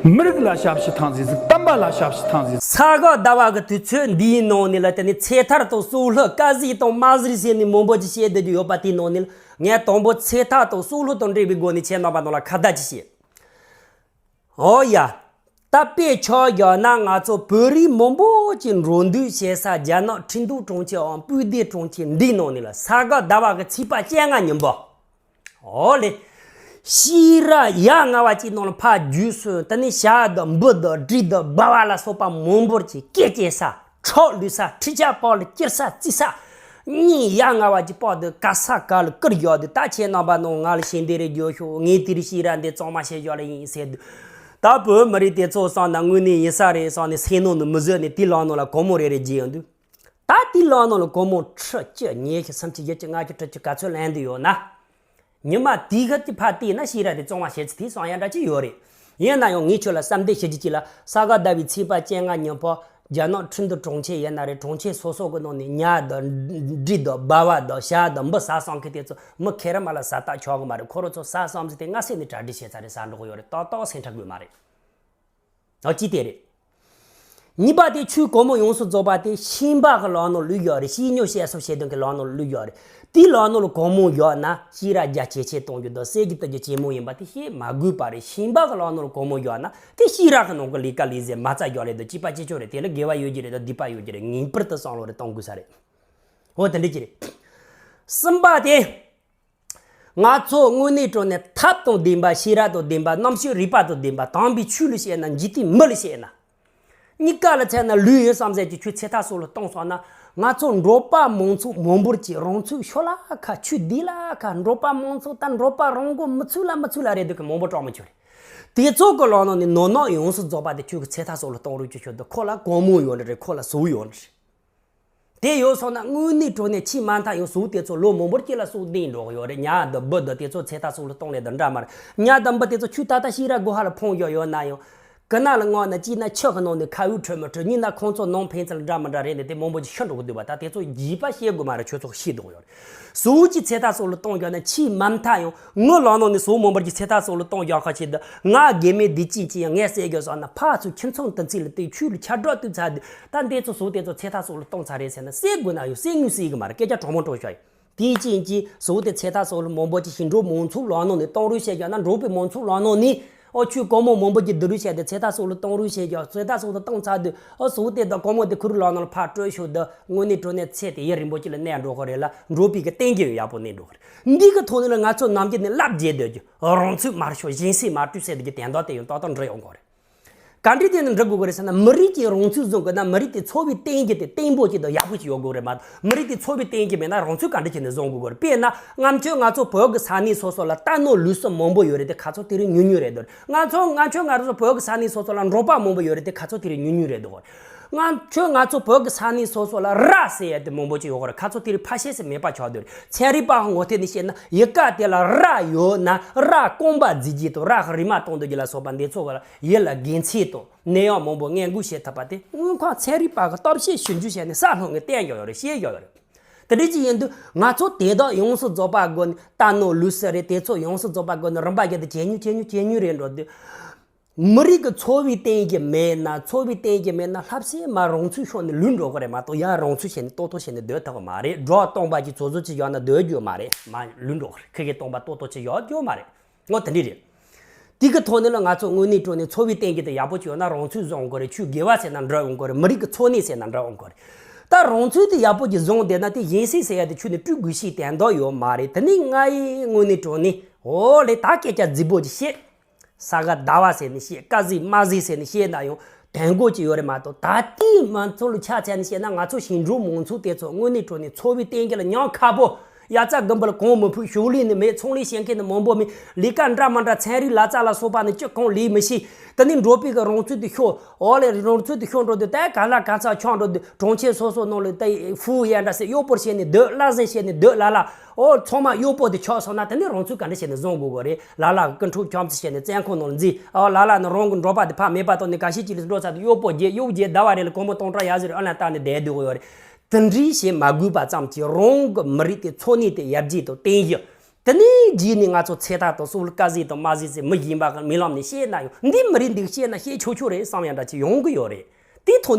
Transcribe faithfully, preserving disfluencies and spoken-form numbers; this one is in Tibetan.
མི་རིགས་ལ་ཞབས་ཕྱི་ཐང་ཟིག་ཟིག་བསྟན་པ་ལ་ཞབས་ཕྱི་ཐང་ཟིག་ཟིག་ས་ག་ཟླ་བ་གི་དུས་ཚོད་འདིའི་ནང་ནས་ལ་དེ་ནས་ཚེ་ཐར་དང་སྲོག་ལྷུ་ཀ་ཟིག་དང་མ་ཟིག་ཟེར་ནས་མང་པོ་ཅིག་བཤད་བསྡད་རྒྱུ་ཡོད་པ་དེའི་ནང་ནས་ལ་ངས་དང་པོ་ཚེ་ཐར་དང་སྲོག་ལྷུ་དང་འབྲེལ་བའི་སྒོ་ནས་ཁྱེད་རྣམ་པ་ནང་ལ་ཁ་བརྡ་ཅིག་བྱེད། ཨོ་ཡ། ད་དཔེ་ཆ་བཞག་ན་ང་ཚོ་བོད་རིགས་མང་པོ་ཅིག་འགྲོ་འདུག་བྱེད་ས་རྒྱ་ནག་ཁྲིན་ཏུའུ་གྲོང་ཁྱེར་འམ་སྤུས་ལྡེ་གྲོང་ཁྱེར་འདིའི་ནང་ནས་ལ་ས་ག་ཟླ་བ་གི་ཚེས་པ་བཅོ་ལྔ་ཉིན་པ། ཨོ་ལེ། ཤེས་རབ་ཡ་ང་བ་ཅིག་ནང་ལ་ཕར་རྒྱུགས་སོང་། དེ་ནས་ཞྭ་དང་འབུ་དང་སྦྲུལ་དང་སྦལ་བ་ལ་སོགས་པ་མང་པོ་ཅིག་སྐད་སྐྱེ་ས། ཁྲག་ལུད་ས། ཁྲི་ཆ་པགས་ལ་ཀིར་ས་བརྩིགས་ས། གཉིད་ཡ་ང་བ་ཅིག་པགས་དེ་ག་ས་ག་ལ་ཀིར་བཞག་དུས། ད་ཁྱེད་རྣམ་པ་ནང་ང་ལ་ཞིང་སྡེ་རེ་རྒྱུགས་ཤོག་ངས་དེ་རིང་ཤེས་རབ་འདི་གཙང་མ་བྱེད་ཞོར་ལ་ཡིན་ཟེར་དུས། ད་བོད་མི་རིགས་དེ་ཚོ་བསམ་ན་དངོས་གནས་ཡིན་ས་རེད་བསམ་ནས་སེམས་ནང་ནས་མི་བཟོད་ནས་དེའི་ལག་ནང་ལ་གོར་མོ་རེ་རེ་བརྗེས་ཡོང་དུས། ད་དེའི་ལག་ནང་ལ་གོར་མོ་ཁྲི་བཅུ་ཉི་ཤུ་སུམ་ཅུ་བཞི་བཅུ་ལྔ་བཅུ་དྲུག་ཅུ་ག་ཚོད་ལེན་དུ་ཡོད་ན། ཉི་མ་དེའི་ཁ་དེ་ཕར་བལྟས་ན་ཤེས་རབ་དེ་གཙང་མ་བྱེད་ཚུལ་དེ་བསམ་ཡ་འདྲ་ཅིག་ཡོད་རེད། ཡིན་ན་ཡང་ངས་ཁྱོད་ལ་བསམ་གཏན་ཞུ་རྒྱུ་ཅིག་ལ། ས་ག་ཟླ་བའི་ཚེས་པ་བཅོ་ལྔ་ཉིན་པ་རྒྱ་ནག་ཁྲིན་ཏུའུ་གྲོང་ཁྱེར་ཡིན་ན་རེད། གྲོང་ཁྱེར་སོ་སོ་གི་ནང་ནས་ཉ་དང་སྦྲུལ་དང་སྦལ་བ་དང་ཞྭ་དང་འབུ་ཟ་བསམ་མཁན་དེ་ཚོ་མི་ཁེར་མ་ལ་ཟ་ལྟ་ཆོག་གི་མ་རེད། ཁོ་རང་ཚོ་ཟ་བསམ་ཚུལ་དེ་སྔ་སེ་ནས་གྲ་སྒྲིག་བྱས་ཚར་རེད། ཟ་འགྲོ་གི་ཡོད་རེད། ཏག་ཏག་སེམས་ཁྲལ་དགོས་མ་རེད། ཨོ་གཅིག་དེ་རེད། གཉིས་པ་དེ་ཆུའི་གོར་མོ་ཡོངས་སུ་རྫོགས་པ་དེ་ཤིང་པ་གི་ལག་ནང་ལུས་ཡོད་རེད། ཤིང་ཉོ་བཤད་སོགས་བྱེད་དོན་གྱི་ལག་ནང་ལུས་ཡོད་རེད། དེའི་ལག་ནང་ལ་གོར་མོ་ཡོད་ན་ཤེས་རབ་རྒྱ་ཇེ་ཆེ་གཏོང་རྒྱུ་དང་གསེར་གྱི་རྟ་རྒྱུག་ཇེ་མང་ཡིན་པ་དེ་བཤད་མ་དགོས་པ་རེད། ཤིང་པ་གི་ལག་ནང་ལ་གོར་མོ་ཡོད་ན་དེ་ཤེས་རབ་གི་ནང་གི་ལས་ཀ་ལས་ཟེར་མ་རྩ་རྒྱག་ལས་དང་གཅིག་པ་གཅིག་ཆོག་རེད། དེ་ལ་དགེ་བ་ཡོད་ཀྱི་རེད་དང་སྡིག་པ་ཡོད་ཀྱི་རེད། ངེས་པར་དུ་བསམ་བློ་རེ་གཏོང་དགོས་ས་རེད། འོ་དེ་འདྲ་ཅིག་རེད། གསུམ་པ་དེ། ང་ཚོ་དངོས་གནས་དྲང་གནས་ཐབས་དང་ལྡན་པ། ཤེས་རབ་དང་ལྡན་པ། རྣམ་དཔྱོད་རིག་པ་དང་ལྡན་པ། དམ་པའི་ཆོས་ལ་བཤད་ན། འཇིག་རྟེན་མི་ལ་བཤད་ན། གཉིས་ཀ་ལ་བྱས་ན་ལུས་ཡོད་བསམ་ཟེར་གྱི་ཆོས་ཚེ་ཐར་སྲོག་ལ་གཏོང་སོང་ན། ང་ཚོ་འབྲོག་པ་མང་ཚོགས་མང་པོར་གྱིས་རང་ཚོའི་ཤོ་ལ་ཁ་ཆུ་དེ་ལ་ཁ། འབྲོག་པ་མང་ཚོགས་ད་འབྲོག་པ་རང་མགོ་མི་ཚུགས་ལ་མི་ཚུགས་ལ་རེད་འདུག་གི། མང་པོ་གྲོགས་མི་ཆོད་རེད། དེ་ཚོ་གི་ལག་ནང་ནས་ནོར་ནག་ཡོངས་སུ་རྫོགས་པ་དེ་ཁྱོད་ཀྱི་ཚེ་ཐར་སྲོག་ལ་གཏོང་རོགས་ཀྱི་ཆོད་དུ། ཁོ་ལ་གོར་མོ་ཡོད་ནི་རེད། ཁོ་ལ་ཟོག་ཡོད་ནི་རེད། དེ་ཡོད་སོང་ན་དངོས་གནས་དྲང་གནས་ཆེས་མ་མཐའ་ཡང་ཟོག་དེ་ཚོ་ལོ་མང་པོར་སྐྱེ་ལ་སྲོག་ལྡན་འགྲོ་གི་ཡོད་རེད། ཉ་དང་འབུ་དང་དེ་ཚོ་ཚེ་ཐར་སྲོག་ལ་གཏོང་ལས་དང་འདྲ་མ་རེད། ཉ་དང་འབུ་དེ་ཚོ་ཆུ་ད་ལྟ་ཤེས་རབ་སྒོ་ཧ་ལ་འཕངས་ཡོད་ཡོད་ན་ཡང་། གི་ན་ལ་སྔོན་ན་གཅིག་ན་ཆུ་གི་ནང་ནས་ཁ་འུ་འཕྲོད་མི་འཕྲོད། གཉིས་ན་ཁོང་ཚོ་ནང་ཕན་ཚུན་འདྲ་མི་འདྲ་རེད་ནས་དེ་མང་པོ་ཅིག་ཤི་འགྲོ་གི་འདུག་པ། ད་དེ་ཚོ་རྒྱས་པ་བཤད་དགོས་མ་རེད། ཁྱོད་ཚོ་ཤེས་འདུག་ཡོད་རེད། ཟོག་གི་ཚེ་ཐར་སྲོག་ལ་གཏོང་རྒྱག་ན་ཆེས་མ་མཐའ་ཡང་ངའི་ལག་ནང་ནས་ཟོག་མང་པོ་ཅིག་ཚེ་ཐར་སྲོག་ལ་གཏོང་རྒྱག་ཁ་ཆེད་དུ། ང་དགེ་མེད་སྡིག་ཅན་ཅིག་ཡང་ངས་བསད་རྒྱུ་བསམ་ན། ཕར་ཚུར་ཁྱིམ་ཚང་དུ་འཚིག་ལ་དེ་ཆུ་ལ་ཆ་འགྲོ་དུས་ཚར་དུས། ད་འདི་ཚོ་ཟོག་དེ་ཚོ་ཚེ་ཐར་སྲོག་ལ་གཏོང་ཚར་རེད་ཟེར་ན་བསད་དགོས་ན་ཡང་བསད་ངུས་བསད་གི་མ་རེད། སྐད་ཆ་དྲང་མོ་དྲང་བཤད་ཡིན། དེའི་རྐྱེན་གྱིས་ཟོག་དེ་ཚེ་ཐར་སྲོག་ལ་མང་པོ་ཅིག་ཞིང་འབྲོག་མང་ཚོགས་ལག་ནང་ནས་གཏོང་རོགས་བྱས་རྒྱག་ན། འབྲོག་པའི་མང་ཚོགས་ལག་ནང་ནས་ཨོ་ཆུ་གོར་མོ་མང་པོ་ཅིག་བསྡུ་རོགས་བྱས་ཏེ་ཚེ་ཐར་སྲོག་ལ་གཏོང་རོགས་བྱས་རྒྱག་ཚེ་ཐར་སྲོག་ལ་གཏོང་ཚར་དུས་ཨོ་ཟོག་དེ་དང་གོར་མོ་དེ་ཁོ་རང་ལག་ནང་ལ་ཕར་སྤྲོད་ཤོག་དུས། དངོས་གནས་དྲང་གནས་ཚེ་དེ་ཡུན་རིང་པོ་ཅིག་ལ་གནས་འགྲོ་གི་རེད་ལ། འབྲོག་པའི་གི་བསྟན་རྒྱུ་ཡང་ཡག་པོ་གནས་འགྲོ་གི་རེད། འདི་གི་ཐོག་ནས་ལ་ང་ཚོ་ནམ་རྒྱུན་ནས་ལབ་བརྗེད་སྡོད་རྒྱུ། རང་ཚོད་མར་ཤོག་གཞན་སེམས་མ་སྤྲོས་ཟེར་སྡོད་རྒྱུ་དོན་དག་དེ་ཡང་ཏག་ཏག་འགྲིག་ཡོང་གི་རེད། ག་འདྲ་བྱས་ནས་འགྲིག་དགོས་ཀྱི་རེད་ཟེར་ན། མི་རིགས་ཀྱིས་རང་ཚུགས་བཟུང་དགོས་ན། མི་རིགས་དེ་འཚོ་བའི་བསྟན་རྒྱུ་དེ་བརྟན་པོ་ཅིག་དང་ཡག་པོ་ཅིག་ཡོད་དགོས་རེད་མ་གཏོགས། མི་རིགས་དེ་འཚོ་བའི་བསྟན་རྒྱུ་མེད་ན་རང་ཚུགས་ག་འདྲ་བྱས་ནས་བཟུང་དགོས་ཀྱི་རེད། དཔེར་ན་སྔ་ཕྱི་ང་ཚོ་བོད་ཀྱི་ས་གནས་སོ་སོ་ལ་རྟ་ནོར་ལུག་གསུམ་མང་པོ་ཡོད་རེད་དེ། ཁ་ཚོ་དེ་རིང་ཉུང་ཉུང་རེད་འདུག་ང་ཚོ་སྔ་ཕྱི་ང་ཚོ་བོད་ཀྱི་ས་གནས་སོ་སོ་ལ་འབྲོག་པ་མང་པོ་ཡོད་རེད་དེ། ཁ་ཚོ་དེ་རིང་ཉུང་ཉུང་རེད་འདུག་སྔ་ཕྱི་ང་ཚོ་བོད་ཀྱི་ས་གནས་སོ་སོ་ལ་ར་ཟེར་ཡ་དེ་མང་པོ་ཅིག་ཡོད་རེད། ཁ་ཚོ་དེ་རིང་ཕ་ཤེས་སུ་མེད་པ་ཆགས་འདུག་ཚན་རིག་པ་ངོ་ཐད་ནས་བཤད་ན། ཡུལ་སྐད་དེ་ལ་ར་ཡོད་ན་ར་རྐང་པ་བརྫིས་རྒྱུ་དང་། ར་གི་རིལ་མ་གཏོང་སྡོད་རྒྱུ་ལ་སོགས་པ་འདི་ཚོ་ག་ལ། ཡུལ་ལ་དགེ་མཚན་དང་ནད་ཡམས་མང་པོ་སྔོན་འགོག་བྱེད་ཐུབ་པ་དེ་དངོས་ཁམས་ཚན་རིག་པ་གི་བརྟག་དཔྱད་ཞིབ་འཇུག་བྱས་ནས་ས་སྣོན་གྱི་བསྟན་ཡོད་རེད། བཤད་ཡོད་རེད། དེ་འདྲ་ཅིག་ཡིན་དུས་ང་ཚོ་དེ་དག་ཡོངས་སུ་རྫོགས་པ་སྒོ་ནས། རྟ་ནོར་ལུག་གསུམ་རེད། དེ་ཚོ་ཡོངས་སུ་རྫོགས་པ་སྒོ་ནས་རིམ་པ་བཞིན་དུ་ཇེ་ཉུང་ཇེ་ཉུང་ཇེ་ཉུང་རེད་འགྲོ་དུས། མི་རིགས་ཀྱི་འཚོ་བའི་བསྟན་རྒྱུ་མེད་ན། འཚོ་བའི་བསྟན་རྒྱུ་མེད་ན་ལྷ་སའི་མ་རང་ཚུགས་ཤོར་ནས་ལུས་འགྲོ་གི་རེད་མ་གཏོགས། ཡ་རང་ཚུགས་བྱས་ནས་ཏོག་ཏོག་བྱས་ནས་སྡོད་ཐུབ་ཀྱི་མ་རེད། སྒྲོག་སྟོང་པ་གྱི་ཚོ་ཚོ་ཅིག་ཡོད་ན་སྡོད་རྒྱུ་མ་རེད། མ་ལུས་འགྲོ་གི་རེད། ཁི་ཁི་སྟོང་པ་ཏོག་ཏོག་ཅིག་ཡོད་རྒྱུ་མ་རེད། ངོ་དེ་འདྲ་རེད། དེ་གི་ཐོག་ནས་ལ་ང་ཚོ་དངོས་གནས་དྲང་གནས་འཚོ་བའི་བསྟན་རྒྱུ་དེ་ཡག་པོ་ཅིག་ཡོད་ན་རང་ཚུགས་བཟུང་དགོས་རེད། ཆོས་དགེ་བ་ཟེར་ན་འགྲིག་འོང་གི་རེད། མི་རིགས་ཀྱི་འཚོ་གནས་ཟེར་ན་འགྲིག་འོང་གི་རེད། ད་རང་ཚུགས་དེ་ཡག་པོ་ཅིག་བཟུང་བསྡད་ན་དེ་གཞན་སེམས་ཟེར་ཡ་དེ་ཁྱོན་ནས་སྤྲུལ་དགོས་ཤེས་དོན་དག་ཡོད་མ་རེད། དེ་ནི་ང་ཡི་དངོས་གནས་དྲང་གནས་འོ་ལེ་ད་སྐད་ཆ་རྫིག་པོ་ཅིག་བཤད། ས་ག་ཟླ་བ་ཟེར་ནས་བཤད། ཀ་ཟིག་མ་ཟིག་ཟེར་ནས་བཤད་ན་ཡང་དོན་གོ་ཅིག་ཡོད་རེད་མ་གཏོགས། ད་ལྟའི་མང་ཚོགས་ལ་ཆ་མཚོན་ནས་བཤད་ན། ང་ཚོ་ཞིང་འབྲོག་མང་ཚོགས་དེ་ཚོ་དངོས་གནས་དྲང་གནས་འཚོ་བའི་བསྟན་རྒྱུ་ལ་ཉམས་ཁ་པོ། དབྱར་རྩྭ་དགུན་འབུ་ལ་གོམས་མི་ཕོད། ཞོགས་ལས་ནི་མེད། ཚོང་ལས་བྱེད་མཁན་ནི་མང་པོ་མེད། ལས་ཀ་འདྲ་མི་འདྲ་ཚན་རིག་ལག་རྩལ་ལ་སོགས་པ་ནི་ཅི་གང་ལས་མི་ཤེས། དེ་ནི་འབྲོག་པའི་གི་རང་ཚུགས་དེ་ཤོར། འོ་ལེ་རང་ཚུགས་དེ་ཤོར་འགྲོ་དུས་ད་ག་ལ་ག་ཚ་ཆགས་འགྲོ་དུས། གྲོང་ཁྱེར་སོ་སོ་ནང་ལ་ད་ཧྥུ་ཡན་འདྲ་ཟེར་གཡོག་པོར་བྱས་ནས་སྡོད། གླ་ཟན་བྱས་ནས་སྡོད་ལ་ལ། ཨོ་ཚང་མ་གཡོག་པོ་དེ་ཆགས་སོང་ན་དེ་ནི་རང་ཚུགས་ག་འདྲ་བྱས་ནས་བཟུང་དགོས་གོ་རེད། ལ་ལ་ཀི་འཕྲུག་ཁྱམས་ཚུལ་བྱས་ནས་བཙོན་ཁང་ནང་ལ་འཛུལ། ཨོ་ལ་ལ་ནི་རང་གི་འབྲོག་པ་དེ་ཕར་མེད་པ་བཏང་ནས་ག་ཤེད་ཅིག་ལ་འགྲོ་ཚར་དུས་གཡོག་པོ་བརྗེ་གཡོག་བརྗེ་ཟླ་བ་རེ་ལ་སྒོར་མོ་སྟོང་ཕྲག་ཡར་ཟེར་ཨ་ལན་བཏང་ནས་བསྡད་སྡོད་གོ་ཡོད་རེད། དེ་འདྲའི་བྱེད་མ་དགོས་པ་ཙམ་གྱིས་རང་གི་མི་རིགས་དེ་འཚོ་གནས་དེ་ཡར་རྒྱས་དང་བརྟན་གཞི། དེ་ནས་རྗེས་ནས་ང་ཚོ་ཚེ་ཐར་དང་སྲོག་བླུ་དཀར་ཟས་དང་དམར་ཟས་ཟེར་མི་གཞན་པ་གི་སྨོན་ལམ་ནས་བཤད་ན་ཡང་འདི་མི་རེད་འདུག་བཤད་ན་བཤད་ཆོག་ཆོག་རེད་བསམ་ཡ་འདྲ་ཅིག་ཡོང་གི་ཡོད་རེད། དེའི་ཐོག་